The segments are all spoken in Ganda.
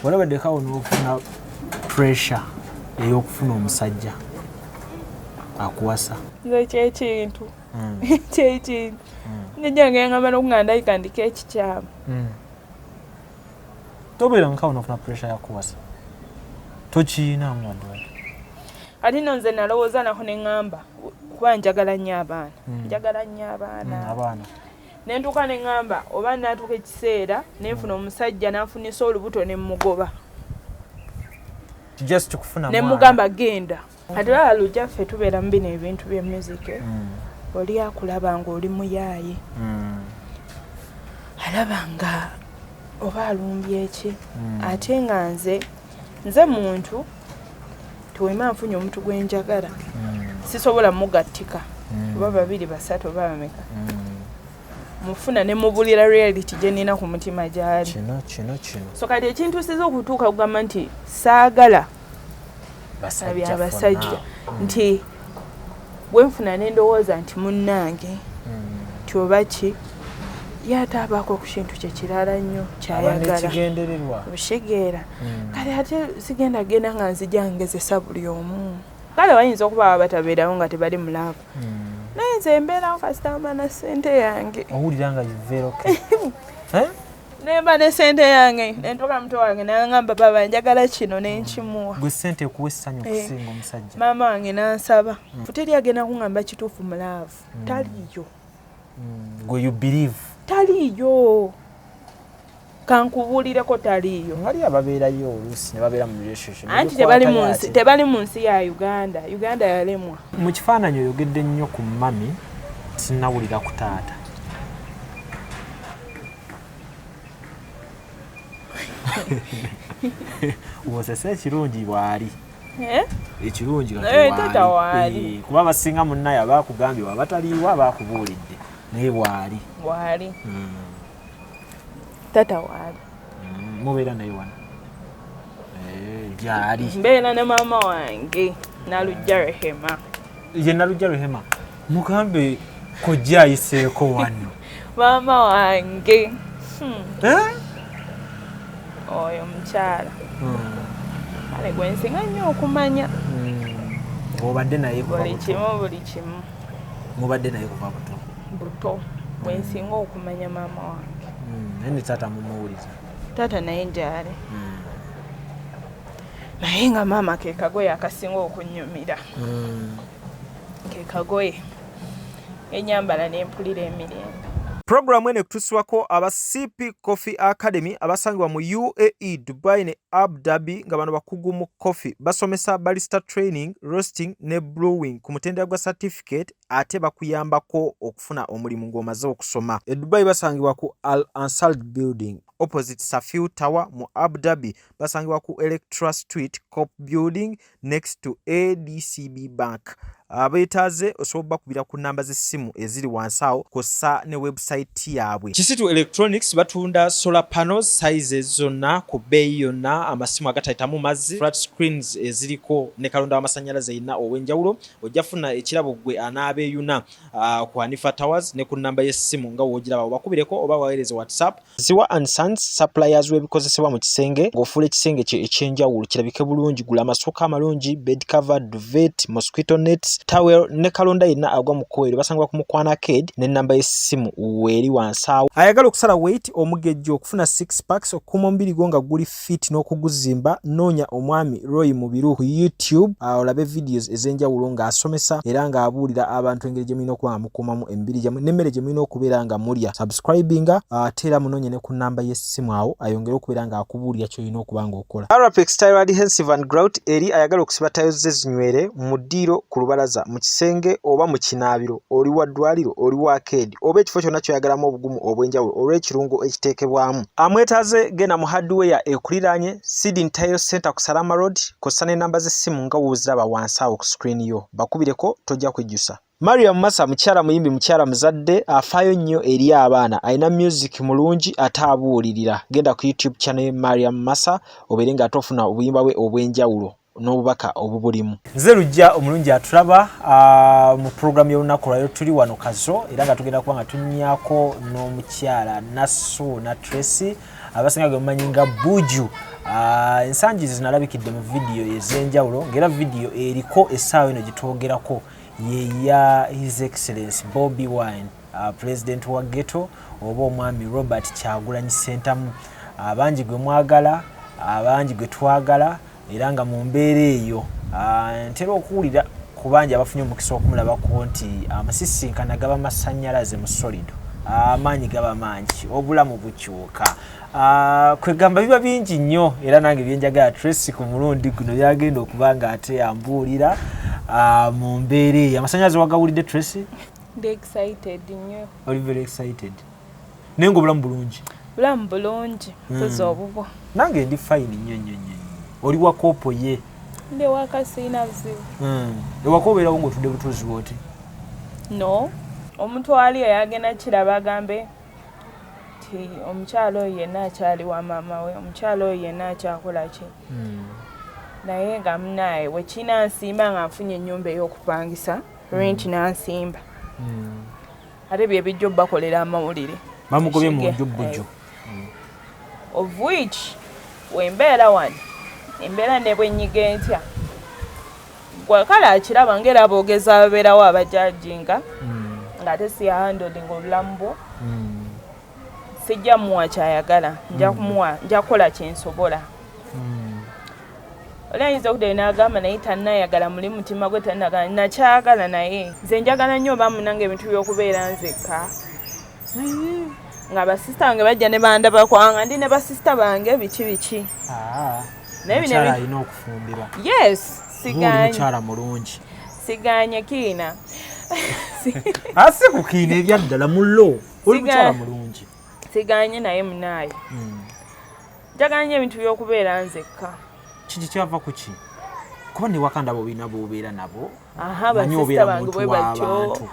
Walabaddekawo n'ofuna pressure ey'okufuna omusajja akuwasa? Nze kyekintu kyekintu njajjange yangamba nokunga ndayika ndiko ekikyamu. Tobeera nkawo n'ofuna pressure yakuwasa, tokiinaamu wadde wadde? Ate no nze nalowooza nako neŋŋamba kuba njagala nnyo abaana, njagala nnyo abaana. Abaana. Nentuuka neŋŋamba oba natuuka ekiseera nenfuna omusajja nanfunisa olubuto nemugoba. Just kufuna. Nemugamba genda. Kati baba lujja ffe tubeera mu bino ebintu bya music, oli akulaba nga oli muyaaye, alaba nga oba alumbye eki, ate nga nze muntu tiwema nfunye omuntu gwe njagala, sisobola mugattika oba babiri basatu oba bameka, mufuna ne mubulira reality gye nina ku mutima gyali. Kino kino kino. So kati ekintuusiza okutuuka kugamba nti saagala basajja. Abasajja nti bwenfuna nendowooza nti munnange nti oba ki ye ate abaako ku kintu kye kirala nnyo kyayagala. Ekigendererwa. Okitegeera? Kale ate sigenda genda nga nzija ngezesa buli omu. Kale wayinza okuba aba batabeerawo nga tebali mu love, naye nze mbeerawo kasita mba na ssente yange. Owulira nga you're okay, eh? Nemba ne ssente yange nentuuka muto wange nangamba, "Baba, njagala kino," nenkimuwa. Gwe sente ekuwa essanyu okusinga omusajja? Maama wange nansaba. Teri agenda kuŋŋamba kituufu mu love, taliiyo. Gwe you believe? Taliiyo, kankubuulireko, taliiyo. Wali ababeerayo oluusi ne babeera mu relationship. Anti tebali mu nsi, tebali mu nsi ya Uganda. Uganda yalemwa. Mu kifaananyi oyogedde nnyo ku mummy, sinnawulira ku taata. Bw'osese ekirungi bw'ali. Eh? Ekirungi kati Taata waali. Eh, kuba abasinga munnaye abaakugambye waba taliiwo abakubuulidde, naye bw'ali. Waali. Taata waali. Mubeera naye wano? Eh, gyali. Mbeera ne maama wange Nalujja Rehema. Ye Nalujja Rehema, mugambe kojja ayiseeko wano. Maama wange. Eh? Oyo mukyala kale gwensinga nnyo okumanya. Obadde naye kuva buli buto? Kimu, buli kimu. Mubadde naye kuva buto? Buto, bwensinga okumanya maama wange. Naye ne taata mumuwuliza? Taata naye gyali, naye nga maama ke kagoye akasinga okunyumira, ke kagoye enyambala nempulira emirembe. Puroguramu eno ekutuusibwako aba CP Coffee Academy abasangibwa mu UAE, Dubai ne Abu Dhabi, nga bano bakugu mu coffee. Basomesa barista training, roasting ne brewing ku mutendera gwa certificate, ate bakuyambako okufuna omulimu ng'omaze okusoma. E Dubai basangibwa ku Al Ansal Building opposite Safeer Tower. Mu Abu Dhabi basangibwa ku Electra Street, Cop Building, next to ADCB Bank. Abeetaaze osobola bakubira ku namba z'essimu eziri wansi awo kw'ossa ne website yaabwe. Kisitu Electronics batunda solar panels sizes zonna ku bbeeyi yonna, amasimu agatayitamu mazzi, flat screens eziriko ne kalonda w'amasannyalaze yenna ow'enjawulo. Ojja funa ekirabo gwe anaabeeyuna ku Hanifa Towers ne ku namba y'essimu nga w'ogiraba, obakubireko oba waweereze WhatsApp. Ziwa and Sons suppliers w'ebikozesebwa mu kisenge ng'ofuula ekisenge kye ekyenjawulo kirabike bulungi. Gula amasuuka amalungi, bed cover, duvet, mosquito nets, towel ne kalonda yenna agwa mu kkoweero. Basangibwa ku Mukwana Arcade n'ennamba y'essimu weeri wansi awo. Ayagala okusala weight, omugejjo, okufuna six packs, okukuuma omubiri gwo nga guli fit n'okuguzimba, noonya omwami Roy Mubiru ku YouTube, olabe videos ez'enjawulo ng'asomesa era ng'abuulira abantu engeri gye mulina okuba nga mukuumamu emibiri gyammwe n'emmere gye mulina okubeera nga mulya. Subscribinga, ate era munoonye ne ku nnamba y'essimu awo ayongere okubeera ng'akubuulira ky'olina okuba ng'okola. Arapex Tile Adhesive and Grout eri ayagala okusiba tiles ze zinywere mu ddiiro, ku lubalaza, mu kisenge oba mu kinaabiro, oli wa ddwaliro, oli wa arcade oba ekifo kyonna ky'oyagalamu obugumu obw'enjawulo olw'ekirungo ekiteekebwamu. Amwetaaze genda mu hardware ekuliraanye Sydney Tile Center ku Salama Road, kw'ossa n'ennamba z'essimu nga w'oziraba wansi awo ku screen yo. Bakubireko, tojja kwejjusa. Mariam Massa mukyala muyimbi, mukyala muzadde, afaayo nnyo eri abaana, alina music mulungi ate abuulirira. Genda ku YouTube channel ye Mariam Massa obeere ng'ate ofuna obuyimba bwe obw'enjawulo n'obubaka obubulimu. Nze Lujja omulungi atulaba mu puroguramu y'olunaku lwayo. Tuli wano Kazo era nga tugenda kuba nga tunyako n'omukyala Nasuuna Tracy, abasinga gwe mumanyi nga Buju. Ensangi zino alabikidde mu vidiyo ez'enjawulo, ng'era vidiyo eriko essaawa eno gitwogerako yeya His Excellence Bobi Wine, president wa ghetto, oba omwami Robert Kyagulanyi Ssentamu, abangi gwe mwagala, abangi gwe twagala. Era nga mu mbeera eyo, ntera okuwulira ku bangi abafunye omukisa okumulabako nti amasisinkana gaba masannyalaze mu solido, amaanyi gaba mangi, obulamu bukyuka. Kwegamba biba bingi nnyo, era nange byenjagala Tracy ku mulundi guno byagenda okuba nga ate ambuulira mu mbeera eyo. Amasannyalaze wagawulidde, Tracy? Ndi excited nnyo. Oli very excited, naye nga obulamu bulungi? Bulamu bulungi, tuza obubwo? Nange ndi fine nnyo nnyo nnyo. Oli wakoopo ye? Ndi waka, siina buzibu. Ewaka obeerawo ng'otudde butuuzi bwoti? No, omuntu ali eyagenda kiraba agambe nti omukyalo oyo yenna akyali wa maama we, omukyalo oyo yenna akyakola ki, naye nga munaye wekinansimba nga nfunye ennyumba ey'okupangisa, rent nansimba, ate bye bijja obbakolera amawulire. Bamugobye mu nju bujjo. Of which wembeera wano, embeera ne bwenyiga entya, gwe kale akiraba ngaera aboogezi ababeerawo abajajinga ng'ate si yahandlinga obulamu bwo. Sijja muwa kyayagala, nja kumuwa, nja kukola kyensobola. Oli ayinza okuddayo n'agamba naye tannayagala, muli mutima gwe tannagala nakyagala, naye nze njagala nnyo oba munange ebintu by'okubeera nzekka, nga basisita bange bajja ne bandabako nga ndi ne basisita bange, biki biki. Naye bino mukyala alina okufumbirwa. Yes. Oli Siganye. Mukyala mulungi. Siganye kiina. Ase kukiina ebyaddala mullo oli mukyala mulungi. Siganye, naye munaaye njagala nnyo ebintu by'okubeera nzekka. Kiki kyava ku ki? Kuba newaka ndaba olina b'obeera nabo. Aha. Manyi Basisita obeera bange muntu bwe batyo. w'abantu.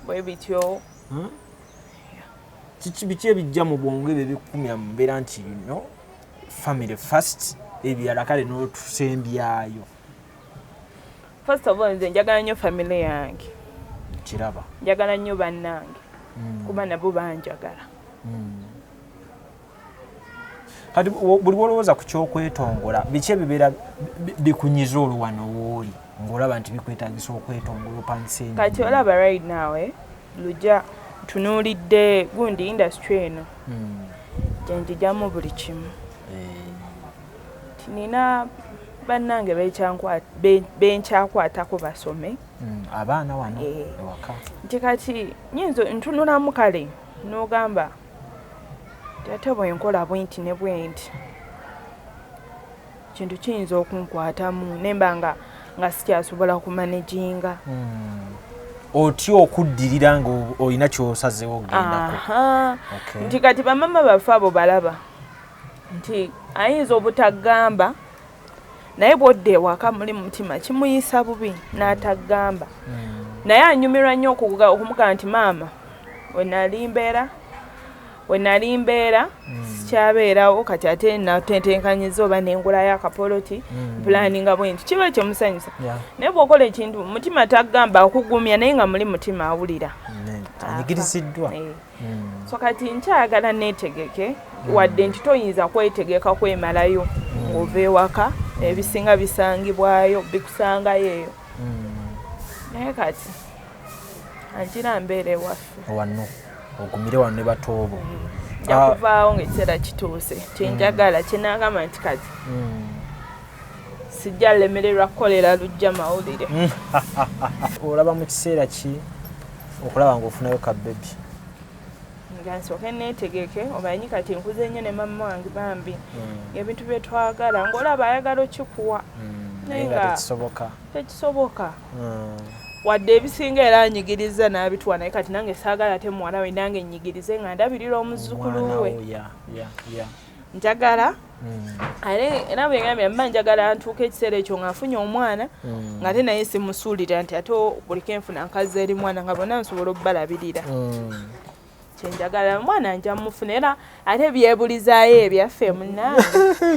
Bwe bityo. Kiki, biki ebijja mu bwongo ebyo ebikukumira mu mbeera nti no, family first, ebirala kale n'otusembyayo? First of all, nze njagala nnyo family yange. Kiraba. Njagala nnyo bannange kuba nabo banjagala. Kati buli wolowooza ku kyokwetongola, biki ebibeera bikunyiza olwo wano wooli ng'olaba nti bikwetagisa okwetongola opangisa ennyumba? Kati olaba right now, lujja tunuulidde gundi industry eno gyenjijamu buli kimu. Nina bannange benkyakwatako basome. Abaana wano ewaka. Nti kati nyinza ntunulamu kale n'ogamba nti ate bwenkola bwenti ne bwenti, kintu kiyinza okunkwatamu nemba nga sikyasobola kumanaginga. Otya okuddirira nga olina kyosazeewo okugendako. Aha. Nti kati bamama baffe abo balaba nti ayinza obutagamba, naye bwodda ewaka muli mutima kimuyisa bubi n'atagamba, naye anyumirwa nnyo okumugamba nti maama, wenali mbeera sikyabeerawo kati, ate natentenkanyiza oba nengulayo akapoloti, pulaninga bwe nti kiba kyemusanyusa. Naye bw'okola ekintu mutima tagamba okugumya, naye nga muli mutima awulira Anyigiriziddwa. Eh. So kati nkyayagala neetegeke, wadde nti toyinza kwetegeka kwemalayo ng'ova ewaka, ebisinga bisangibwayo, bikusangayo eyo, naye kati angira mbeera ewaffe. Wano ogumire wano ne batoobo. Nja Ah. kuvaawo ng'ekiseera kituuse kyenjagala, kyenagamba nti kati sijja lemererwa kukolera lujja mawulire. Olaba mu kiseera ki okulaba ng'ofunayo ka baby? Nga nsooke neetegeke. Omanyi kati nkuze nnyo ne mama wange bambi, ebintu bye twagala ng'olaba ayagala okikuwa, naye nga tekisoboka. Tekisoboka. Wadde ebisinga era anyigiriza n'abituwa, naye kati nange saagala ate muwala we nange nyigirize nga ndabirira omuzzukulu Omwana we. wo, Njagala ate era bwe ngambye mba njagala ntuuka ekiseera ekyo nga nfunye omwana, ng'ate naye simusuulira nti ate buli kenfuna nkazi eri mwana, nga bonna nsobola obbalabirira. Kyenjagala omwana nja mufuna, era ate byebulizaayo ebyaffe munange.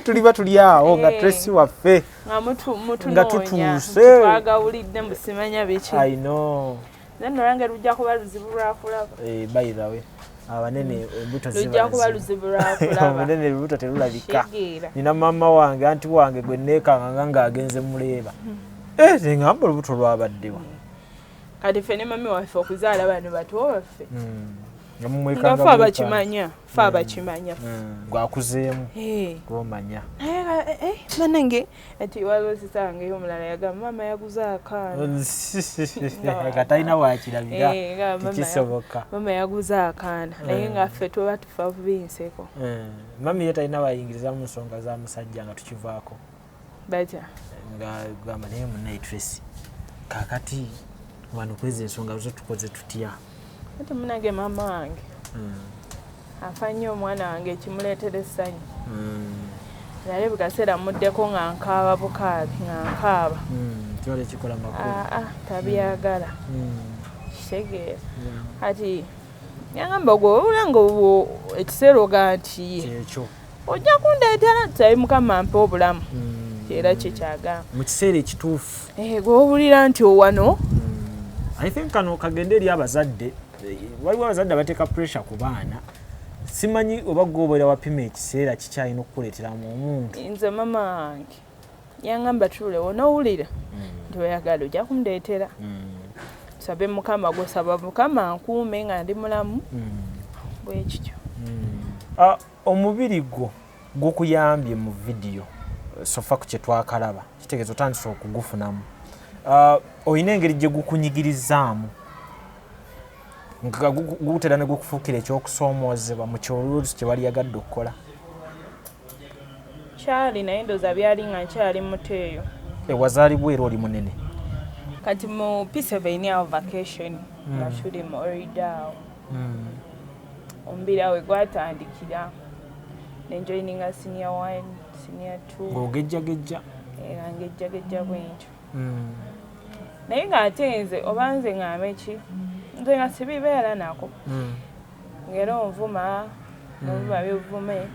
Tuliba tuli awo nga Tracy waffe. Nga Nga mutunoonya. tutuuse. Twagawulidde musimanya biki. I know. Nze nno lwange lujja kuba luzibu lwakulaba. Eh, by the way, Abanene embuto lujja kuba luzibu lwakulaba. Omunene olubuto terulabika. Kitegeera. Nina maama wange, anti wange gwe neekanganga ng'agenze muleeba, neŋŋamba olubuto lwabaddewa. Kati ffe ne mami waffe okuzaala bano bato baffe Nga nga mumwekanga fe abakimanya, fe abakimanya. Gwakuzeemu Eh. gwomanya. Naye banange, ati waliwo sisangeyo omulala yagamba maama yaguze akaana. Nga talina wakirabira. Eh, nga mama Tekisoboka. Mama yaguze akaana, naye nga ffe tuba tufa bubi nseko. Mami ye talina wayingiriza mu nsonga za musajja nga tukivaako? Batya? Nga gamba naye munaye Tracy, kakati wano kwezi ensonga zo tukoze tutya? Ati munange maama wange afa nnyo omwana wange, ekimuleetera essanyu. Naye buli kaseera muddeko nga nkaaba bukaabi, nga nkaaba. Kiba tekikola makulu. Aa, tabyagala. Kitegeera, kati yagamba gwe owulira nga ekiseera ogaa nti ye Kyekyo. ojja kundeetera tusabe Mukama mpe obulamu, era kyekyagamba. Mu kiseera ekituufu. Eh, gwe owulira nti owano. I think kano kagende eri abazadde. Waliwo abazadde abateeka pressure ku baana. Simanyi oba gwobeera wapima ekiseera kikyalina okukuleeteramu omuntu. Nze mama wange yangamba tuulewo nowulira nti oyagala ojja kundeetera, tusabe Mukama, gwosaba Mukama nkuume nga ndi mulamu, bwekityo. Ah, omubiri gwo gukuyambye mu vidiyo so far ku kye twakalaba, kitegeeza otandise okugufunamu. Ah, olina engeri gye gukunyigirizaamu nga gutera ne gukufuukira ekyokusoomoozebwa mu kyoluusi kye waliyagadde okukola? Kyali, naye ndooza byali nga nkyali muto eyo. Ewazaalibwa era oli munene? Kati mu P7 awo vacation nga tuli mu holiday awo, omubiri awo gwatandikira nenjoininga senior one, senior two. Ng'ogejjagejja. Era ngejjagejja bwentyo, naye ng'ate nze oba nze ŋŋambe ki, nze nga sibibeera nako, ng'era onvuma novuma bivume.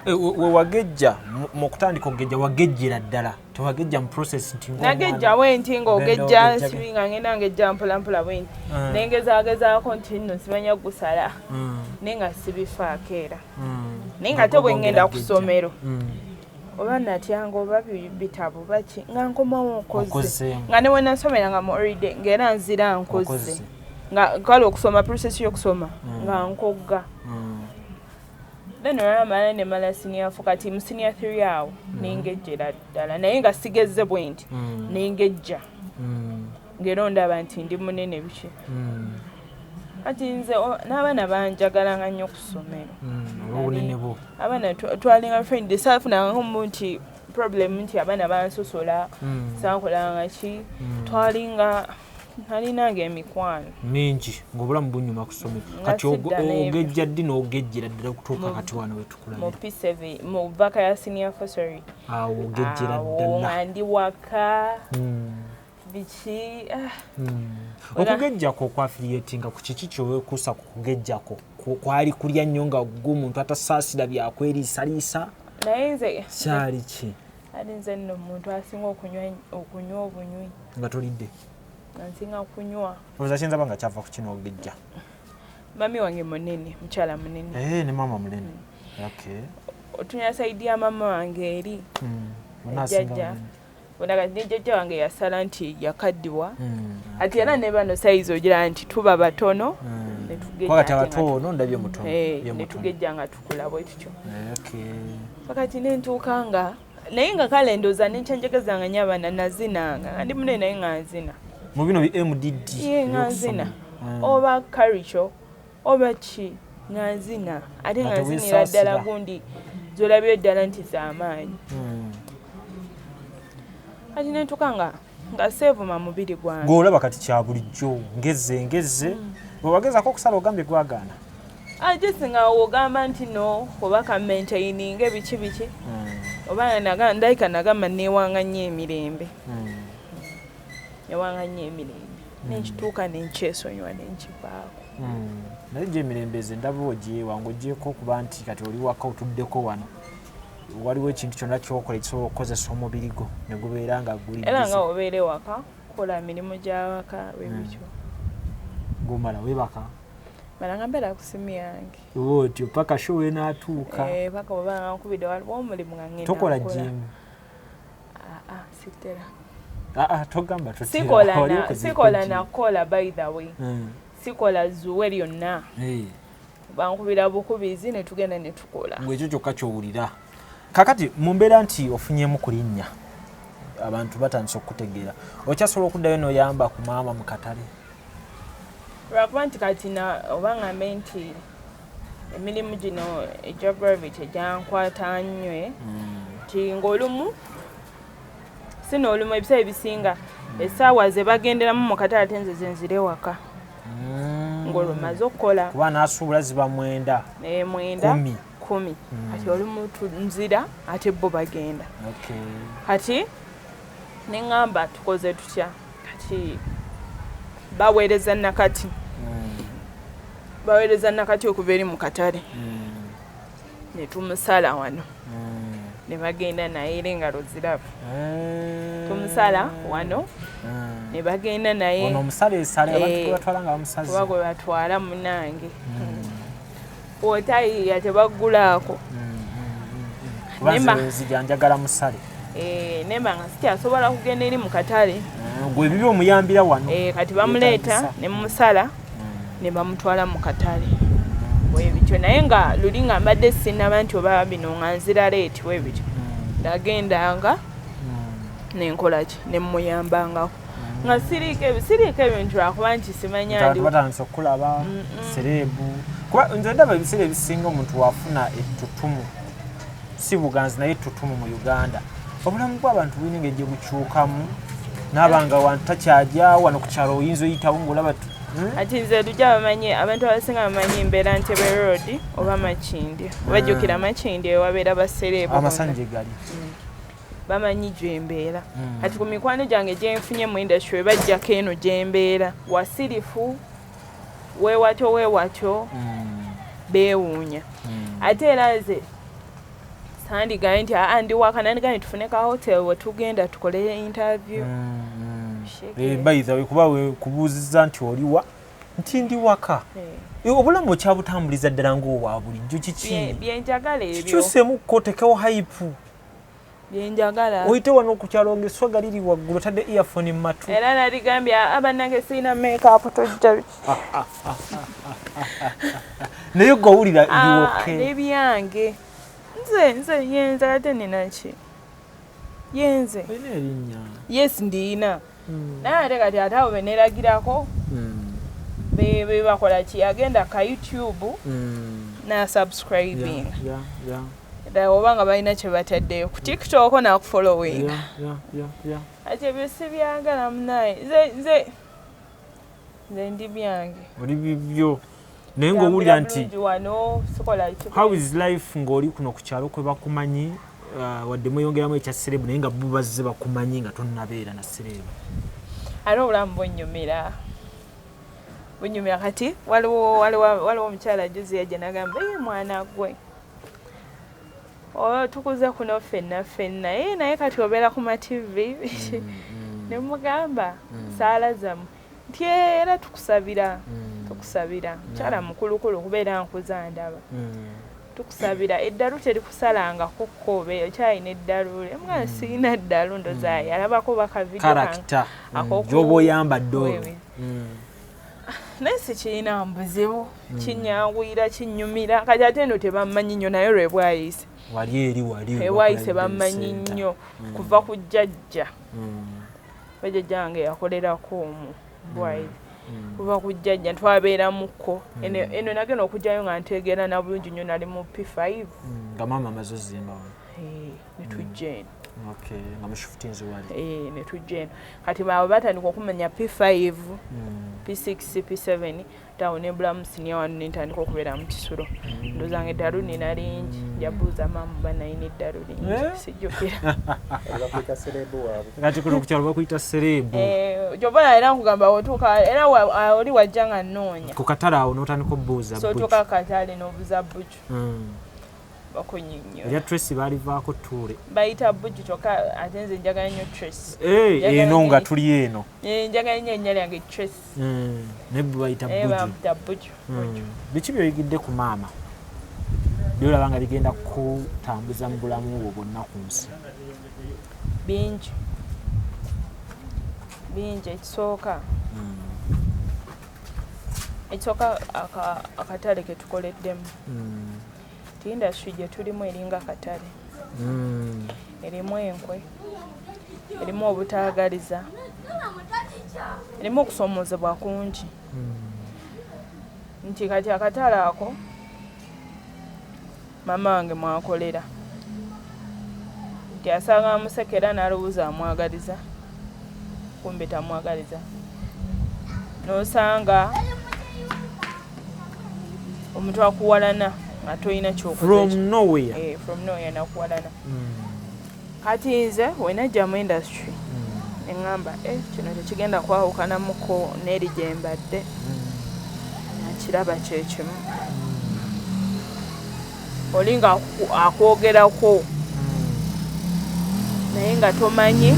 We wagejja mu kutandika okugejja, wagejjera ddala? Tewagejja mu process nti ng'omwana- Nagejja bwenti ng'ogejja. Ogenda ogejja. Nsibi nga ngenda ngejja mpolampola bwenti, nengezagezaako nti nno simanya gusala, naye nga sibifaako era, naye nga ate bwe ngenda ku ssomero oba natyanga oba bitabo baki, nga nkomawo nkoze. Okozeemu. Nga ne we nasomeranga mu holiday ng'era nzira nkoze. Okoze. Nga kale okusoma, process y'okusoma nga nkogga. Then olwamala nemala senior four, kati mu senior three awo nengejjera ddala, naye nga sigezze bwe nti, nengejja ng'era ondaba nti ndi munene biki. Kati nze n'abaana banjagalanga nnyo ku ssomero. Olw'obunene bwo. Abaana twalinga friend, saafunangamu nti problem nti abaana bansosola, sankolanga ki, twalinga nalinanga emikwano. Mingi ng'obulamu bunyuma ku ssomero. Nga Kati sidda n'ebyo. ogejja ddi n'ogejjera ddala okutuuka kati wano Mu wetukulabira? P7, mu vaka ya senior four, sorry. Awo ogejjera Awo ddala. nga ndi waka biki, ah. Okugejjako okwaffiliatinga ku kiki kyewekuusa ku kugejjako? Kwali kulya nnyo nga gwe omuntu atasaasira byakweriisaliisa? Naye nze Kyali ki? Ali nze nno omuntu asinga okunywa obunywi. Nga tolidde? Nga nsinga kunywa. Olowooza kiyinza ba nga kyava ku kino ogejja? Mami wange munene, mukyala munene. Eh, ne maama munene, okay. Otunya side ya mama wange eri Bonna asinga Jjajja. bunene. Bona kati ne jjajja wange yasala nti yakaddiwa. Ati era ne bano size ogira nti tuba batono, ne tugejja. Kuba kati ate nga abato ono ndabye mutono. Eh, Ye ne mutono. tugejja nga tukula bwe tutyo. Okay. Pakati nentuuka nga naye nga kale ndooza nenkyanjagazanga nnyo abaana, nazinanga nga ndi munene naye nga nzina. Mu bino bi MDD Ye nga nzina. ebyokusoma. Oba karico oba ki, nga nzina ate Nga nga nzinira ddala. teweesaasira. Gundi zolabye ddala nti z'amaanyi. Kati nentuuka nga seevuma mubiri gwange. Ng'olaba kati kya bulijjo ngeze ngeze, bwe wagezako okusala ogambye gwagaana. Just nga ogamba nti no oba ka maintaininga biki biki, oba ndabika nagamba neewanga nnyo emirembe, newanga nnyo emirembe, nenkituuka nenkyesonyiwa nenkivaako. Naye gye emirembe ezo endaba ogyewa ng'ogyeko okuba nti kati oli waka otuddeko wano, waliwo ekintu kyonna kyokola ekisobola okukozesa omubiri gwo ne gubeera nga guli Era busy? nga obeera ewaka kola mirimu gyawaka bwebityo. Ng'omala weebaka? Mala nga mbeera ku simu yange. Otyo paka show enaatuuka. Eh, paka oba nga nkubidde waliwo omulimu nga ngenda. Tokola gym? Ah, ah, sitera. Ah, ah, togamba totera. Sikola Wali na okoze sikola gym. nakola, by the way. Sikola zuwe lyonna. Bankubira bukubizi ne tugenda ne tukola. Ng'ekyo kyokka kyowulira kakati mu mbeera nti ofunyemu ku linnya, abantu batandise okukutegeera, okyasobola okuddayo n'oyamba ku maama mu katale? Lwakuba nti kati na oba ngambe nti emirimu gino egya Gravity gyankwata nnyo, nti ng'olumu sina olumu ebiseera ebisinga essaawa ze bagenderamu mu katale ate nze zenzire waka ng'olwo maze okukola. Kuba n'asuubula ziba 9. 9. 10. 10. Kati olumu nzira ate bo bagenda. Kati neŋŋamba tukoze tutya? Kati baweereza nakati, baweereza nakati okuva eri mu katale ne tumusala wano ne bagenda naye, era engalo ziraba. Tumusala wano ne bagenda naye. Ono omusala esale abantu Eh, gwe batwala nga bamusaze. Kuba gwe batwala munange otayiya tebaggulaako. Kuba Nemba. nze nzija njagala musale. Eh, nemba nga sikyasobola kugenda eri mu katale. Gwe ebibi omuyambira wano. Eh, kati bamuleeta Yeetagisa. ne mumusala ne bamutwala mu katale bwebityo, naye nga luli nga mbadde sinaba nti oba bino nga nzira late bwebityo, nagendanga nenkola ki nemuyambangako nga siriiko siriiko ebintu lwakuba nti simanya Abantu ndi batandise okukulaba celeb, kuba nze ndaba ebiseera ebisinga omuntu wafuna ettutumu, si buganzi naye ettutumu mu Uganda, obulamu bw'abantu bulina engeri gye bukyukamu naabanga wantu takyajja wano ku kyalo oyinza oyitawo ngaolaba Ati nze lujja bamanyi, abantu abasinga bamanyi mbeera Ntebe Road oba Makindye, obajjukira Makindye ewabeera ba celeb. Amasanyu gye gali. Bamanyi gyembeera. Kati ku mikwano gyange gyenfunye mu industry bajjako eno gyembeera wasirifu weewatyo weewatyo, beewuunya. Ate era nze sandigaye nti aa ndi waka, nandigaye tufune ka hotel wetugenda tukole interview. Sheke. Bayithawe kuba kubuuziza nti oliwa nti ndi waka. Obulamu okyabutambuliza ddala ng'obwa bulijjo? Kiki Byenjagala ebyo. Kikyuseemukko, otekewo hype. Byenjagala. Oyite wano ku kyalo ng'esswaga liri waggulu, otadde earphone mu matu. Era naligambye abannange sirina makeup tojja. Naye gwe owulira Ah, liwoke. Nebyange nze yenze, ate ninaki yenze. Olina erinnya. Yes, ndiina, naye ate kati ate abo beneragirako be bakola ki, agenda ka YouTube nasubscribing oba nga balina kye bataddeyo ku TikTok nakufollowing. Ati ebyo sibyagala munaye, nze ndi byange. Oli bibyo, naye ng'owulira nti Ntambula bulungi wano, sikola ki. How is life ng'oli kuno ku kyalo kwe bakumanyi, wadde mweyongeramu ekya celeb, naye nga bo bazze bakumanyi nga tonnabeera na celeb? Ate obulamu bunyumira, bunyumira. Kati waliwo omukyala juzi yajja nagamba, "Ee, mwana gwe oba tukuze kuno ffenna ffenna, ee, naye kati obeera ku ma TV." Ne mugamba saala zammwe nti, "Ee, era tukusabira, tukusabira." Mukyala mukulukulu kubeera nkuza ndaba, tukusabira eddalu terikusalangako kkobe, okyalina eddalu. Emwana sirina ddalu, ndoza yalabako bakavidiyo Character gyoba oyambadde olwo. Wewe. Naye sikirina buzibu, kinyanguyira, kinyumira. Kati ate eno tebammanyi nnyo, naye lwe bwayise Wali eri wali ebwayise bammanyi nnyo kuva ku jjajja. Bajjajja wange yakolerako omwo bwayise, kuva ku jjajja twabeeramukko. Eno nagenda okugjayo nga ntegeera na bulungi nnyo, nali mu P5. Nga maama amaze ozimba wano? Eh, ne tujja eno. Okay, nga mushifutinzi wali. Eh, ne tujja eno. Kati baabo batandika okumanya P5, P6, P7 tawo nembulamu siniya wano nentandika okubeera mu kisulo. Ndowooza nga eddalu nina lingi, njabuuza maama oba nalina eddalu lingi. Eh? Sijjukira. Bakwita celeb waabwe. Kati kuno ku kyalo bakuyita celeb. Eh, kyova era nkugamba otuuka era oli wajja nga nnoonya. Ku katale awo n'otandika obuuza So buju. otuuka katale n'obuuza buju. Bakunyinnyola. Erya Tracy baalivaako ttuule. Bayita Buju, kyokka ate nze njagala nnyo Tracy. Eh, Njagala eno nnyo- nga tuli eno. Eh, njagala nnyo erinnya lyange Tracy. Naye bwe bayita Naye Buju. bampita Buju. Buju. Biki byoyigidde ku maama byolaba nga bigenda kutambuza mu bulamu bwo bwonna ku nsi? Bingi bingi. Ekisooka akatale ke tukoleddemu, ti industry gye tulimu eringa katale, erimu enkwe, erimu obutaagaliza, erimu okusoomoozebwa kungi, nti kati akatale ako maama wange mwakolera, nti asanga amusekera n'alowooza amwagaliza, kumbe tamwagaliza, n'osanga omuntu akuwalana nga tolina From kyokoze. nowhere. Eh, from nowhere nakuwalana. Kati nze wenajja mu industry neŋŋamba, eh, kino tekigenda kwawukanamuko n'eri gye mbadde, nakiraba kyekimu, oli nga akwogerako naye nga tomanyi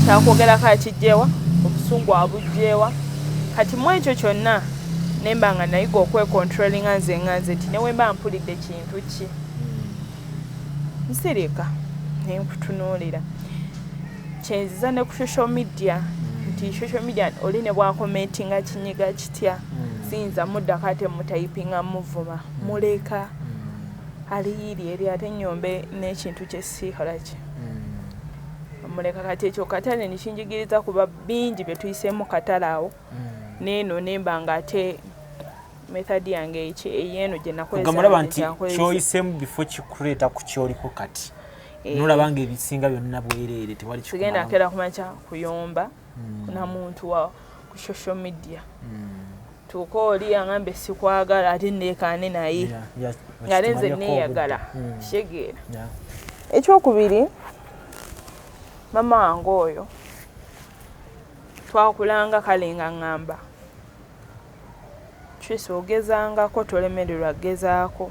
kyakwogerako akijjewa, obusungu abujjewa. Kati mu ekyo kyonna nemba nga nayiga okwecontrolinga nze nga nze, nti newemba mpulidde kintu ki, nsirika nenkutunuulira. Kyenziza ne ku social media, nti social media oli ne bwakomentinga kinyiga kitya, siyinza muddako ate mutayipinga muvuma, muleka aliyiri eri ate nyombe n'ekintu kyesiikola ki, muleka. Kati ekyo katale nekinjigiriza, kuba bingi bye tuyiseemu katale awo neeno, nemba nga ate method yange eyeeno gye nakozesa. Gamulaba nti kyankozesa. Kyoyiseemu bifo kikuleeta ku kyoliko kati. Eh. Nolaba nga ebisinga byonna bwereere, tewali Sigenda kikumalamu. kera kumakya kuyomba na muntu wa ku social media, tuuka oli aŋambe sikwagala ate neekaane naye Yeah, nga ate nze okitumalirako neeyagala. obudde. Kitegeera? Yeah. Ekyokubiri, mama wange oyo twakulanga kale nga ŋŋamba, Tracy, ogezangako, tolemererwa, gezaako.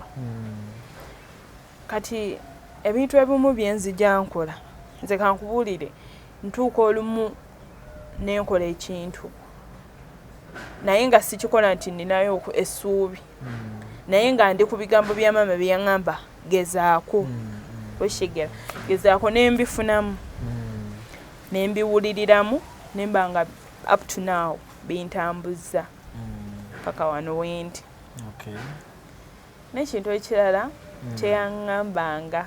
Kati ebintu ebimu byenzija nkola nze, kankubuulire, ntuuka olumu nenkola ekintu naye nga sikikola nti ninayo essuubi, naye nga ndi ku bigambo bya maama bye yaŋŋamba, gezaako, okitegeera, gezaako, nembifunamu, nembiwuliriramu, nemba nga up to now bintambuzza paka wano wendi. N'ekintu ekirala kyeyaŋŋambanga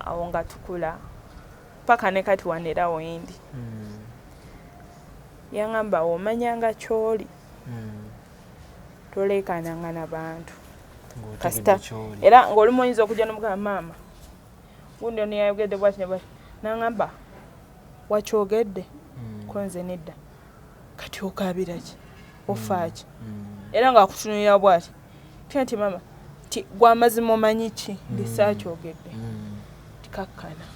awo nga tukula paka ne kati wano era wendi, yaŋŋamba, omanyanga ky'oli, toleekananga na bantu. Ng'otegedde Kasita ky'oli. Era ng'olumu oyinza okujja nomugamba, maama, gundi ono yayogedde bwati ne bwati, naŋŋamba, wakyogedde? Ko nze nedda. Kati okaabira ki, ofaaki? Era ng'akutunulira bwati tya nti maama, ti gwamazima omanyi ki ndi saakyogedde, tikakkana.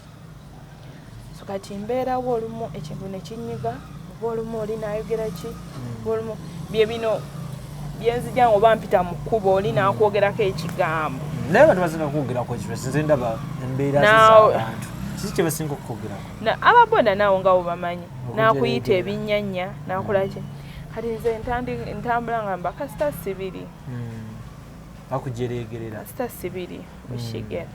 So kati mbeerawo olumu ekintu ne kinyiga, oba olumu oli naayogera ki, oba olumu bye bino byenzija nga oba mpita mu kkubo oli naakwogerako ekigambo. Naye abantu basinga kwogerako ekiro, nze ndaba embeera Naawe- z'abantu, kiki kye basinga okukwogerako? Ababoda naawo nga bwebamanyi, naakuyita Okujereegera. ebinnyanya, nakola ki. Kati nze ntambula nga mba kasita sibiri. Bakujereegerera. Kasita sibiri, okitegeera?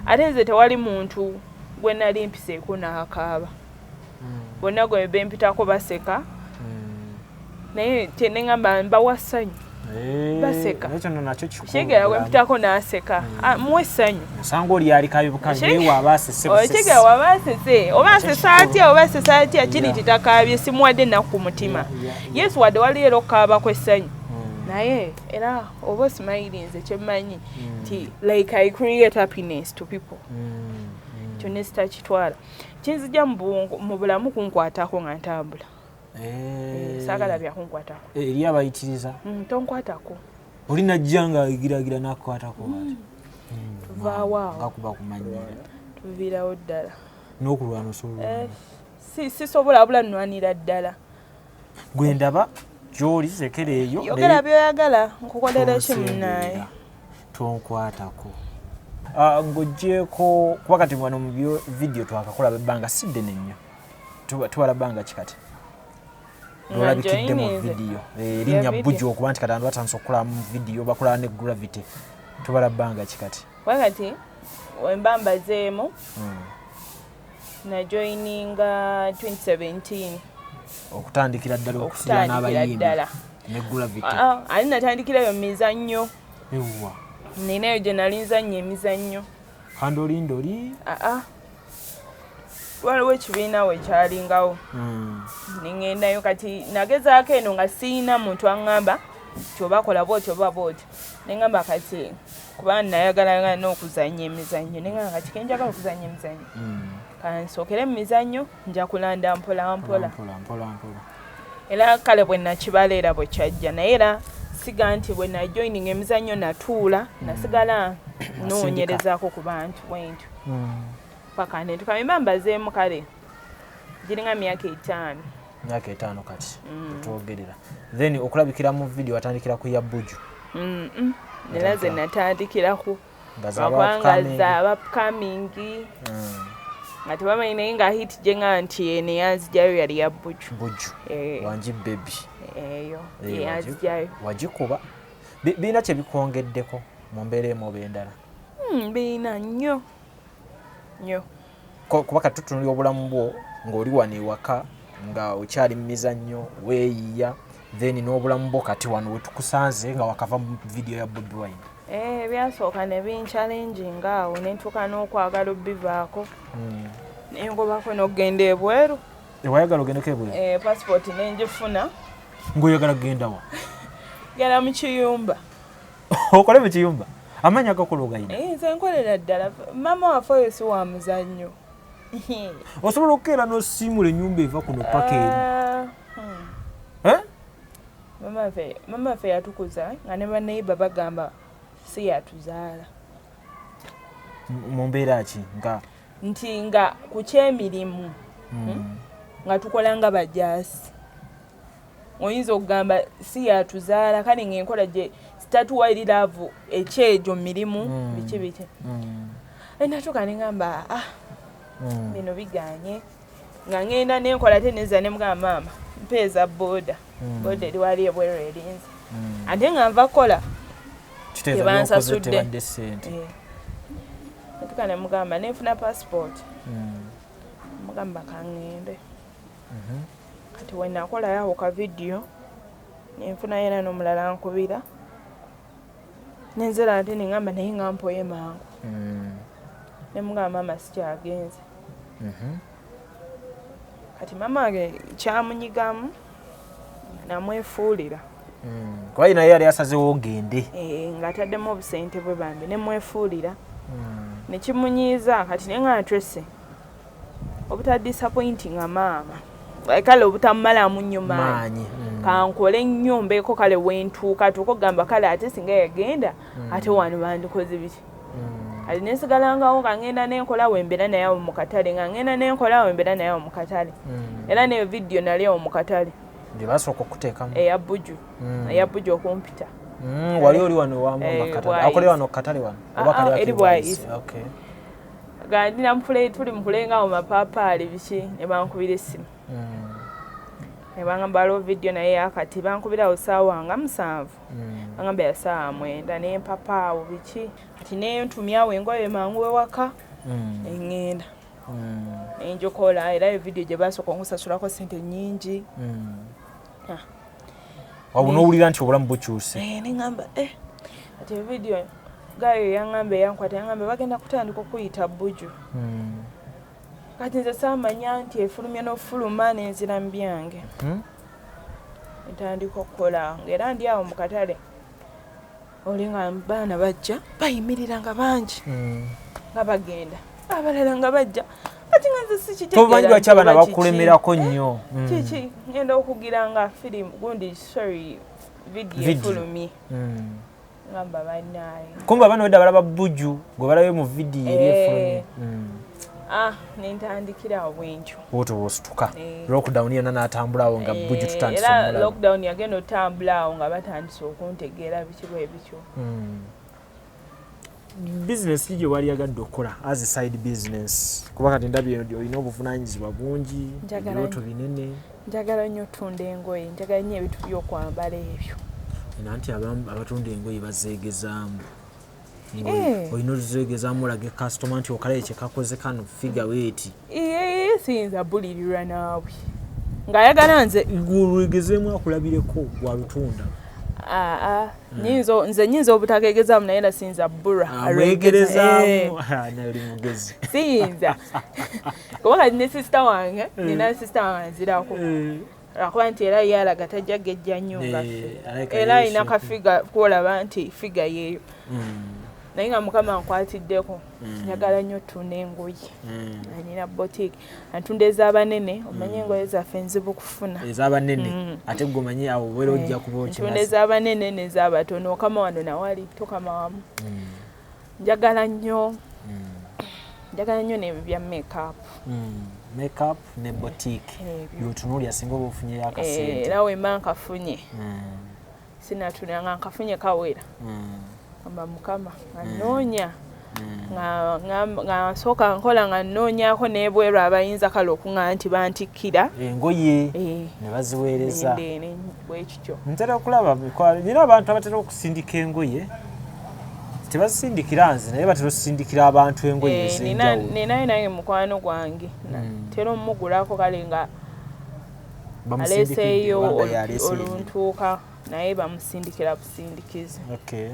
Ate nze tewali muntu gwe nali mpiseeko n'akaaba, bonna gwe bempitako baseka, naye neŋamba mbawa ssanyu. Baseka. Ekyo nno nakyo kikulu. Kitegeera? Gwe mpitako n'aseka. Ah, muwe essanyu. Osanga oli ali kabibuka, naye waaba asese busesi. Okitegeera? Waba asese, oba Nakyo asese kikulu. atya, oba asese atya, kiri nti takaabye, simuwadde ennaku ku mutima. Yeah. Yesu, wadde waliyo era okukaabako essanyu, naye era oba osimayirinze. Kyemmanyi nti like I create happiness to people. Ekyo nesitakitwala kinzija mu bulamu kunkwatako nga ntambula. Eh. Saagala byakunkwatako. Eri abayitiriza. Tonkwatako. Oli najja nga agiragira nakukwatako ati. Tuvaawo awo. Nga kuba kumanyira. Tuviirawo ddala. N'okulwana osobola? Eh, sisobola abula nnwanira ddala. Gwe ndaba gy'oli sekera eyo. Yogera byoyagala, nkukolera ki Tonsemberera. munaaye. Tonkwatako. Ah, ng'oggyeeko kuba kati wano mu vidiyo twakakola ebbanga si ddene nnyo, tubala bbanga ki kati olabikidde mu vidiyo eh, erinnya Buju okuba nti kati abantu batandise okukola mu vidiyo bakola ne Gravity, tubala bbanga ki kati? Kati wemba mbazeemu najoininga 2017. Okutandikira ddala okusula n'abayimbi ne Gravity. Ah, ah, ali natandikirayo mizannyo. Ewa. Ninayo gye nali nzannya emizannyo. Kandolindoli. Aa, waliwo ekibiina we kyalingawo. Neŋŋendayo. Kati nagezaako eno nga siyina muntu aŋŋamba nti oba kola bwoti oba bwoti. Neŋŋamba kati kuba nayagalanga n'okuzannya emizannyo, neŋŋamba kati kenjagala okuzannya emizannyo, kansookere mu mizannyo, nja kulanda mpola mpola. Mpola mpola mpola. Era kale bwe nakibala era bwe kyajja, naye era siga nti bwe najoininga emizannyo natuula, nasigala noonyerezaako ku bantu bwentyo paka nentuka mba mbazeemu. Kale giringa myaka 5. Myaka 5 kati twogerera. Then okulabikira mu vidiyo watandikira ku ya Buju? Era ze natandikiraku. Nga lwakubanga zaba upcoming nga tebamanyi, naye nga hit gyenga nti eno eyanzijjayo yali ya Buju. Buju. Eh. Wangi baby. Eyo. Eh, eyanzijjayo. Wagikuba. Birina kye bikwongeddeko mu mbeera emu oba endala? Birina nnyo nnyo. Kuba kati tutunulira obulamu bwo ng'oli wano ewaka nga okyali mu mizannyo weeyiya, then n'obulamu bwo kati wano wetukusanze nga wakava mu vidiyo ya Bobi Wine. Eh, byasooka ne binchallenginga awo ne ntuuka n'okwagala obbivaako, nengobako n'okugenda ebweru. Ewayagala ogendeko ebweru? Eh, passport nenjifuna. Ng'oyagala kugenda wa? Genda mu kiyumba. Okole mu kiyumba? Amaanyi agakola ogayina? Eh, nze nkolera ddala. Maama waffe oyo si wa muzannyo. Osobola okukeera n'osiimula ennyumba eva kuno paka eri? Ah, Eh? Mama waffe yatukuza nga ne baneiba bagamba si yatuzaala. Mu mbeera ki nga? Nti nga ku kyemirimu nga tukola nga bajaasi, oyinza okugamba si yatuzaala. Kale ngaenkola gye sitatuwa eri love ekyejo mirimu biki biki. Natuuka neŋamba, ah, bino biganye. Nga ŋŋenda nenkola ate neza nemugamba, maama, mpeeza boda, boda eri wali ebweru erinze, ate nga nva kukola. Kitegeeza by'okoze Tebansasudde. tebadde ssente. Eh. Natuuka nemugamba nenfuna passport, mugamba kaŋŋende. Kati wenakolayo awo ka vidiyo nenfunayo era n'omulala nkubira nenzera ate neŋŋamba, naye nga mpoye mangu. Nemugamba, maama, sikyagenze. Kati maama wange kyamunyigamu, namwefuulira. Kuba ye naye yali asazewo ogende. Eh, ng'ataddemu obusente bwe bambi, nemwefuulira nekimunyiiza. Kati naye nga Tracy, obutadisappointinga maama, kale obutamumalamu nnyo maanyi, maanyi. Kankole nnyo mbeeko kale wentuuka tuuka okugamba kale ate singa yagenda ate wano bandikoze biki. Kati nensigalangawo nga ngenda nenkola wembeera naye awo mu katale, nga ngenda nenkola wembeera naye awo mu katale. Era neyo vidiyo nali awo mu katale. Gye basooka okuteekamu? Eya Buju. Eya Buju okumpita. Wali oli wano wamu? Eh, katale Bwayise. akolera wano katale wano oba Ah, kali ah, eri akiri Bwayise. Okay. Nga ndina mufule tuli mukulenga awo mapaapaali biki, ne bankubira essimu ne bangamba waliwo vidiyo naye yakati. Bankubirawo saawa nga 7. Bangamba ya saawa 9, nempapa awo biki. Kati nentumyawo engoye mangu ewaka, eŋŋenda nenjokola. Era evidiyo gye basooka onkusasulako sente nnyingi. Ah. Wabwe n'owulira nti obulamu bukyuse. Eh, neŋŋamba eh, kati evidiyo gayo yaŋŋamba eyankwata yaŋŋamba bagenda kutandika okuyita Buju. Kati nze saamanya nti efulumya n'ofuluma, nenzira mu byange. Ntandika okukola ngaera ndi awo mu katale oli nga baana bajja bayimirira nga bangi nga bagenda, abalala nga bajja. Kati nga nze sikitegeera Tomanyi lwaki nti abaana oba kiki. bakulemerako nnyo. Kiki ngenda okugira nga firimu gundi, sorry, vidiyo Video. efulumye. Ngamba bannaaye. Kumbe abaana wedda balaba Buju gwe balabye mu vidiyo eri Eh. efulumye. Ah, nentandikira awo bwentyo. Bwotyo bwosituka. Eh. Lockdown yonna n'atambulawo nga Buju Eh, tutandise era omulaba. Lockdown yagenda otambula awo nga batandise okuntegeera biki bwe bityo. Bizinesi ki gye waliyagadde okukola as a side business? Kuba kati ndabye olina obuvunaanyizibwa bungi, ebirooto binene. Njagala nnyo otunda engoye, njagala nnyo ebintu by'okwambala ebyo. Nanti abatunda engoye bazeegezaamu. Eh. Olina ozeegezaamu olage kasitoma nti okalaye kyekakoze kano figa weeti. Siyinza bulirirwa naawe ng'ayagala nze lwegezeemu akulabireko gwalutunda. Aa, nze nyinza obutakegezamu naye era siyinza bbulwa. Mwegerezaamu eh. Naye oli mugezi. Siyinza kuba kati ne sisita wange, nina sisita wange nzirako, lwakuba nti era ye alaga tajja gejja nnyo nga ffe, era alina kafiga kwolaba nti figa yeeyo, naye nga Mukama nkwatiddeko. Njagala nnyo ttunda engoye, nina boutique antunda ez'abanene. Omanye engoye zaffe nzibu kufuna. Ez'abanene, ate gwe omanyi awo obeera ojja kuba ntunda okimaze. Ez'abanene n'ez'abatono, okama wano nawali tokama wamu. Njagala nnyo, njagala nnyo n'ebyo bya makeup. Makeup ne boutique. Ebyo. Byotunuulira singa oba ofunyeyo akasente. Era wemba nkafunye, sinatuna nga nkafunye kawera, amba Mukama nga nnoonya, nga nsooka nkola nga nnoonyaako n'ebweru abayinza kale okuŋŋa nti bantikkira engoye Eh, ne baziweereza. Bwe kityo. Ntera okulaba nina abantu abatera okusindika engoye, tebazisindikira nze, naye batera okusindikira abantu engoye Eh, nina ez'enjawulo. Ninayo nange mukwano gwange, tera omugulako kale nga Bamusindikidde aleeseeyo oba nga yaleese yennyini. Oluntuuka naye bamusindikira busindikizi. Okay.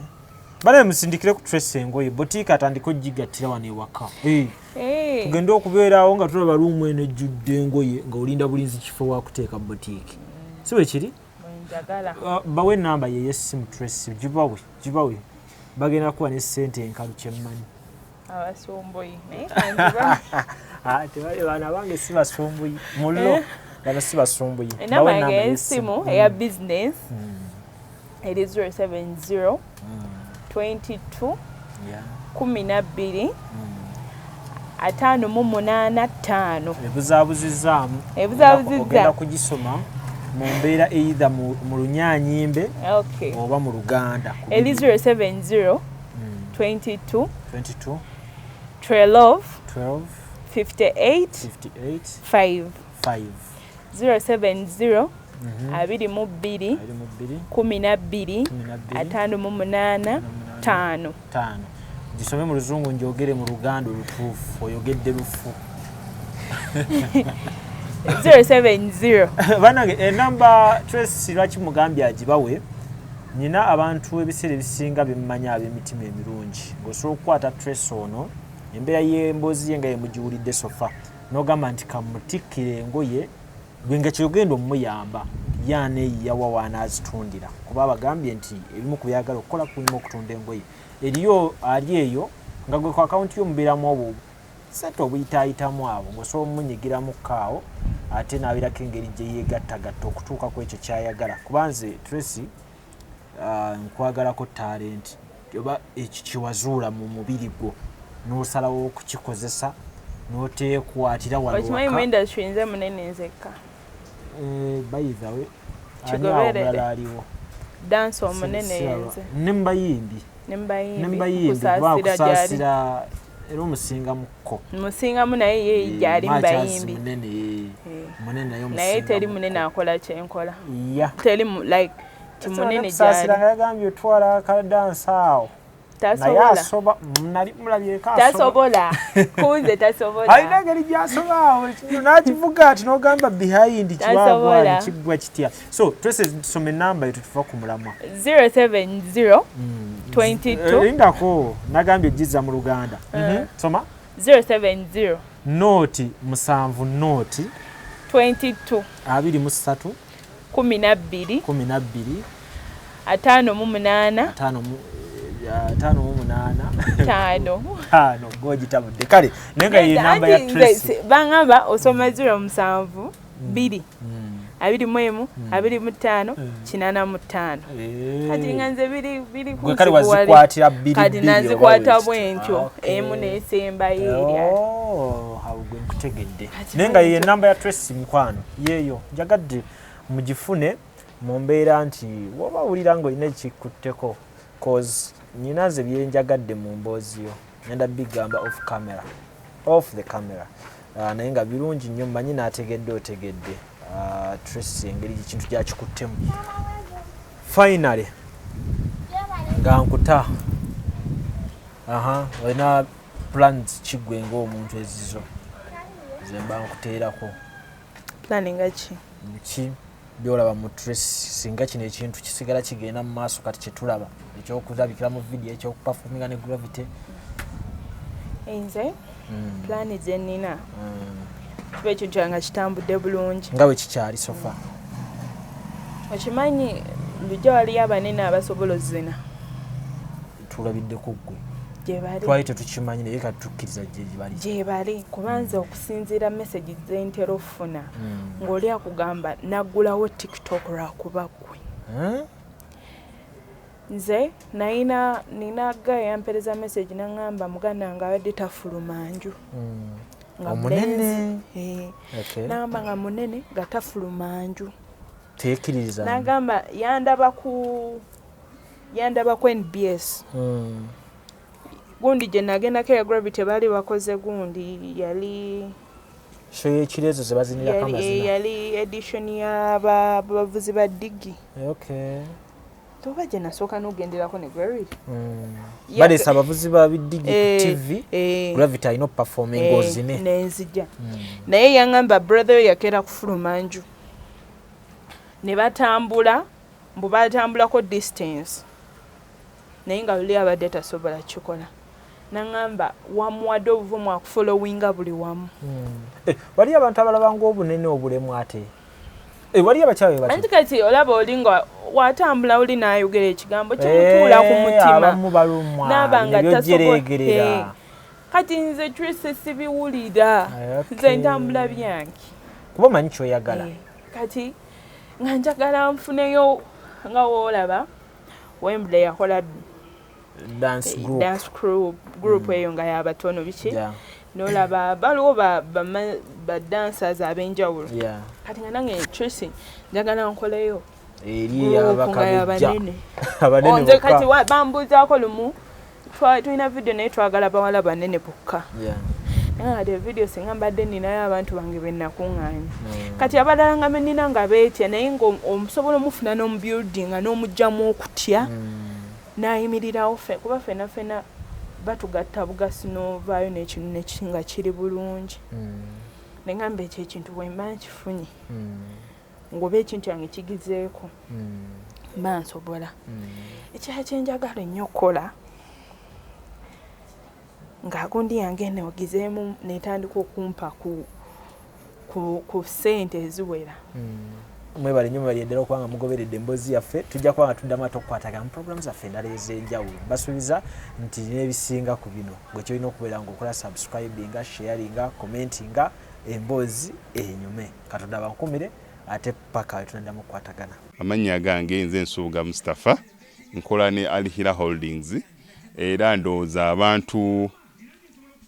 Bale musindikire ku Tracy engoye, boutique atandike ogigattira wano ewaka. Eh, Eh, tugende okubeerawo nga tulaba room eno ejjudde engoye nga olinda bulinzi kifo wakuteeka boutique. Si bwe kiri? Bwenjagala. Bawe enamba ye ey'essimu, Tracy, gibawe, gibawe. Bagenda kuba ne ssente enkalu kyemmanyi. Abasumbuyi naye kanjiba. Ah, tebali bano abange si basumbuyi. Mullo bano si basumbuyi. Enamba Bawe yange enamba ey'essimu eya business eri 070 22 12 58 5. Ebuzaabuzizaamu. Ebuzaabuzizza. Ogenda kugisoma mu mbeera either mu Lunyanyimbe oba mu Luganda. Ku Eri bibiri. 070 22 22 12 12 58 58 5. 5. 070 22 22 12 12 58 5. 5. Gisome mu Luzungu, njogere mu Luganda olutuufu. Oyogedde lufu. 070. Banange, enamba Tracy lwaki mugambye agibawe, nyina abantu ebiseera ebisinga bemmanyi ab'emitima emirungi, ng'osobola okukwata Tracy ono, embeera y'emboozi ye nga yemugiwulidde so far, n'ogamba nti kamutikkire engoye gwe nga kyogenda omuyamba yaneeyiyawa waanaazitundira, kuba abagambye nti ebimu ku byagala okukola kulimu okutunda engoye. Eriyo ali eyo nga gwe ku akawunti yo mubeeramu obwo sente obuyitaayitamu abo ng'osobola omunyigiramu kaawo, ate n'abeerako engeri gye yeegattagatta okutuuka ku ekyo ky'ayagala. Kuba nze Tracy, nkwagalako talent oba ekyo kyewazuula mu mubiri gwo n'osalawo okukikozesa n'oteekwatira wano Okimanyi mu waka. industry nze munene nzekka. Eh, by the way, ani awo Kigoberere. omulala aliwo? Dansi omunene Siraba. yenze. Ne mubayimbi. Ne Ne mubayimbi. mubayimbi, kuba Kusaasira gyali. Kusaasira era omusingamukko. Musingamu naye ye gyali mubayimbi. Munene. Eh. Munene naye. Naye teri munene akola kyenkola. Ya. Teri like ti munene Kusaasira gyali. nga yagambye otwala akadansi awo naye Tasobola. asoba. Nali mulabyeko asoba. Tasobola kunze, tasobola. Alina engeri gyasoba awo n'akivuga ati n'ogamba behind Tasobola. kibaagwani kiggwa kitya. So Tracy, soma enamba eyo tutuva ku mulamwa. 070 22. Eh, lindako, nagambye giza mu Luganda. Soma. 070 Nooti 7 nooti 22 23 12 12 58 58 5. 5. Gogitabudde kale, naye nga ye namba ya Anti nze Tracy. Baŋŋamba osoma 07 2 21 25 85. Kati nga nze biri Gwe kale wazikwatira bbiri kati bbiri nazikwata oba bwe ntyo. Ah, okay. Emu nesembayo erya. Oh, awo gwe nkutegedde. Kati Naye nga ye bwentyo. enamba ya Tracy, mukwano, yeeyo njagadde mugifune mu mbeera nti woba owulira ng'olina ekikutteko, cause Nyina nze byenjagadde mu mboozi yo ngenda bigamba off camera, off the camera. Naye nga birungi nnyo, mmanyi n'ategedde otegedde. Tracy engeri ekintu gyakikuttemu. Finally nga nkuta, aha, olina plans kiggwe ng'omuntu ezizo ze mba nkuteerako? Plan nga ki? Ki byolaba mu Tracy singa kino ekintu kisigala kigenda mu maaso kati kyetulaba ekyokulabikira mu video, ekyokuperforminga ne Gravity? Nze plan ze nnina, kiba ekyo kyange kitambudde bulungi. Nga bwe kikyali so far. Okimanyi lujja waliyo abanene abasobola ozina. Tulabidde ku ggwe. Gye bali. Twali tetukimanyi, naye kati tukkiriza gye bali. Gye bali, kubanza okusinziira message zentera okufuna, ng'oli akugamba naggulawo TikTok lwakuba ggwe. Nze nayina nina guy yampereza message naŋŋamba muganda wange abadde tafuluma nju. Nga Omunene. mulenzi. Eh. Nagamba nga munene nga tafuluma nju. Tekkiririza. Nagamba yandaba ku NBS. Gundi gye nagendako eya Gravity baali bakoze gundi yali Show y'ekirezo ze bazinirako amazina. Yali edition y'abavuzi ba ddigi. Toba gye nasooka n'ogenderako ne Gravity. Baleese abavuzi ba biddigi ku TV. Gravity alina okuperforminga ozine. Nenzija. Naye yaŋŋamba brother we yakeera kufuluma nju ne batambula, mbu batambulako distance, naye nga luli abadde tasobola kikola. Naŋŋamba wamuwadde obuvumu akufollowinga buli wamu. Eh, waliyo abantu abalaba ng'obunene obulemu ate. Eh, waliyo abakyala be batyo. Anti kati olaba oli nga watambula oli n'ayogera ekigambo kimutuula ku mutima. Abamu balumwa Naaba nga nebyojereegerera. Kati nze Tracy sibiwulira. Nze ntambula byange. Kuba omanyi kyoyagala. Eh, kati nga njagala nfuneyo nga woolaba Wembley yakola dance group. Dance group eyo nga yabatono biki. Nolaba baliwo ba dancers ab'enjawulo. Kati nga nange Tracy njagala nkoleyo eri group nga abakabejja yabanene. Abanene Nze kati bokka. Bambuuzaako lumu, tulina video naye twagala bawala banene bokka. Naye nga video singa mbadde ninayo abantu bange be nakuŋŋaanya. Kati abalala nga benina nga beetya, naye nga omusobola omufuna n'omubuildinga n'omuggyamu okutya n'ayimirirawo ffe, kuba ffenna ffenna batugatta bugasi n'ovaayo n'ekintu nga kiri bulungi. Ne ŋŋamba ekyo ekintu bwe mba nkifunye, ng'oba ekintu kyange kigizeeko, mba nsobola. Ekirala kye njagala ennyo okukola ng'agundi yange eno ogizeemu n'etandika okumpa ku ssente eziwera. Mwebale nnyo, mwebale ddala okubanga mugoberedde emboozi yaffe. Tujja kuba nga tuddamu ate okukwatagana mu programu zaffe endala ez'enjawulo. Basuubiza nti n'ebisinga ku bino gwe kyolina okubeera ng'okola subscribinga, sharinga, commentinga, emboozi enyume. Katonda abankumire ate paka we tunaddamu okukwatagana. Amannya gange nze Nsubuga Mustapha, nkola ne Alhira Holdings, era ndowooza abantu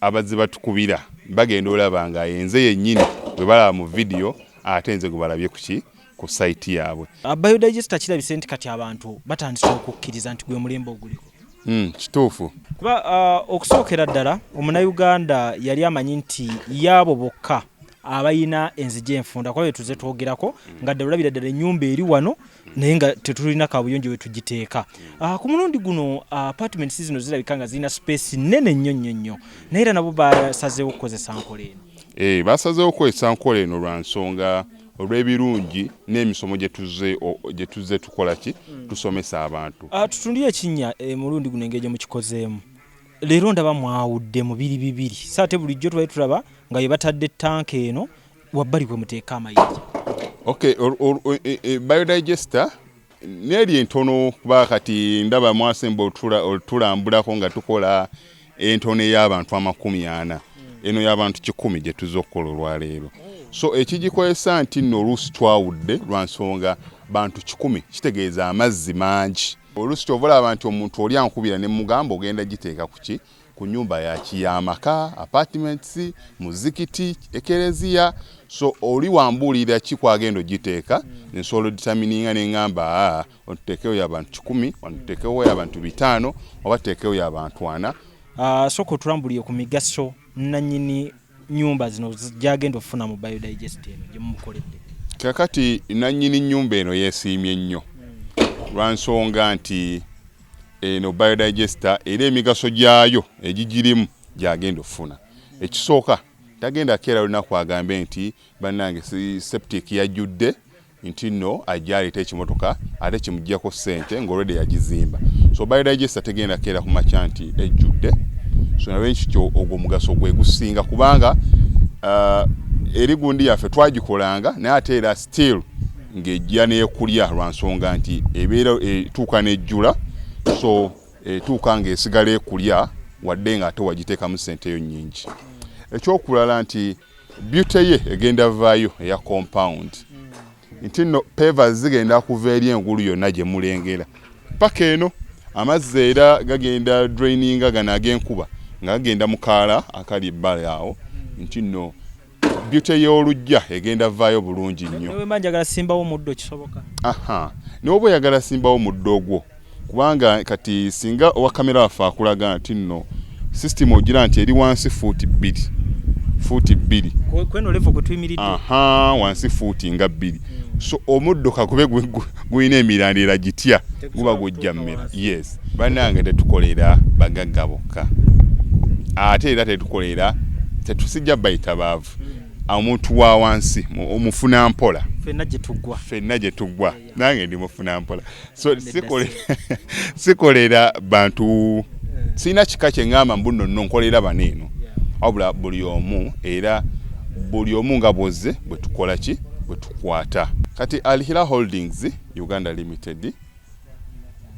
abazze batukubira bagenda olaba nga yenze yennyini bwe balaba mu vidiyo, ate nze gwe balabye kuki ku site yaabwe. Biodigester kirabise nti kati abantu batandise okukkiriza nti gwe mulembe oguliko. Kituufu. Kuba okusookera ddala omunnayuganda yali amanyi nti yaabo bokka abayina enzigi enfunda, kuba betuze twogerako nga ddala olabira ddala ennyumba eri wano naye nga tetulina kabuyonjo we tugiteeka. Ku mulundi guno, apartments zino zirabika nga zirina space nnene nnyo nnyo nnyo, naye era nabo basazeewo okukozesa nkola eno. Basazeewo okukozesa nkola eno lwa nsonga olw'ebirungi n'emisomo gye tuzze tukola ki tusomesa abantu. Tutundire ekinnya mulundi guno engeri gye mukikozeemu. Leero ndaba mwawudde mu biri bibiri, so ate bulijjo tubadde tulaba nga bye batadde ttanka eno wabbali kwe muteeka amayinja. Okay, biodigester neeri entono, kuba kati ndaba mwasemba otulambulako nga tukola entono ey'abantu 40, eno y'abantu 100 gye tuzze okukola olwaleero. So ekigikozesa nti nno oluusi twawudde lwa nsonga bantu 100 kitegeeza amazzi mangi. Oluusi kyova olaba nti omuntu oli ankubira ne mugamba ogenda giteeka ku ki? Ku nyumba yaki y'amaka, apartments, muzikiti, ekereziya. So oli wambuulira ki kwagenda ogiteeka, nsobola odetermininga neŋŋamba, aa, otuteekewo y'abantu 100, wano tuteekewo y'abantu 500, oba tuteekewo y'abantu 40. Sooka otulambulire ku migaso nannyini nyumba zino gyagenda okufuna mu biodigester eno gye mumukoledde. Kakati nannyini nnyumba eno yeesiimye nnyo lwa nsonga nti eno biodigester era emigaso gyayo egigirimu gyagenda okufuna. Ekisooka, tagenda keera lunaku agambe nti bannange septic yajjudde, nti nno ajja aleeta ekimotoka ate kimugjako ssente ng'olwedde yagizimba. So biodigester tegenda keera ku makya nti ejjudde. So nalwekityo ogwo omugaso gwe gusinga, kubanga eri gundi yaffe twagikolanga naye ate era still ng'ejja n'ekulya lwa nsonga nti ebeera etuuka n'ejjula. So etuuka ng'esigala ekulya wadde nga ate wagiteekamu ssente eyo nnyingi. Ekyokulala nti beauty ye egenda vaayo eya compound, nti nno pavers zigenda kuva eri engulu yonna gye mulengera paka eno. Amazzi era gagenda draininga gano ag'enkuba nga gagenda mu kaala akali ebbali awo, nti nno beauty y'oluggya egenda vaayo bulungi nnyo. Newe mba njagala simbawo omuddo, kisoboka? Aha, n'oba oyagala simbawo muddo ogwo, kubanga kati singa owa kamera waffe akulaga nti nno system ogira nti eri wansi fuuti 2, fuuti 2. Kweno level kwe tuyimiridde. Aha, wansi fuuti nga 2. So omuddo kakube gulina emirandira gitya, guba gujja mmera. Yes, bannange, tetukolera bagagga bokka, ate era tetukolera, tetusijja bayita baavu. Omuntu wa wansi omufuna mpola. Ffenna gye tuggwa. Ffenna gye tuggwa, nange ndi mufuna mpola. So sikolera bantu, sirina kika kye ŋŋamba mbu nno nno nkolera bano eno, wabula buli omu, era buli omu nga bwozze bwe tukola ki bwe tukwata. Kati Al Hilal Holdings Uganda Limited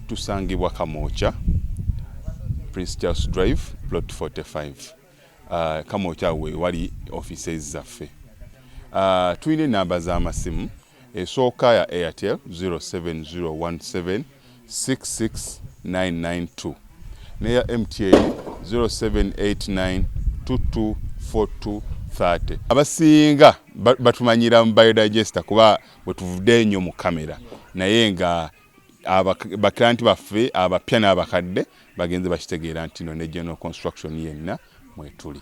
tusangibwa Kamwokya, Prince Charles Drive, plot 45. Kamwokya we wali offices zaffe. Tulina enamba z'amasimu. Esooka ya Airtel 07017 66992, neya MTN 0789 224230. Abasinga batumanyira mu biodigester kuba bwe tuvudde ennyo mu kamera, naye nga baklienti baffe abapya n'abakadde bagenze bakitegeera nti no ne general construction yenna mwetuli.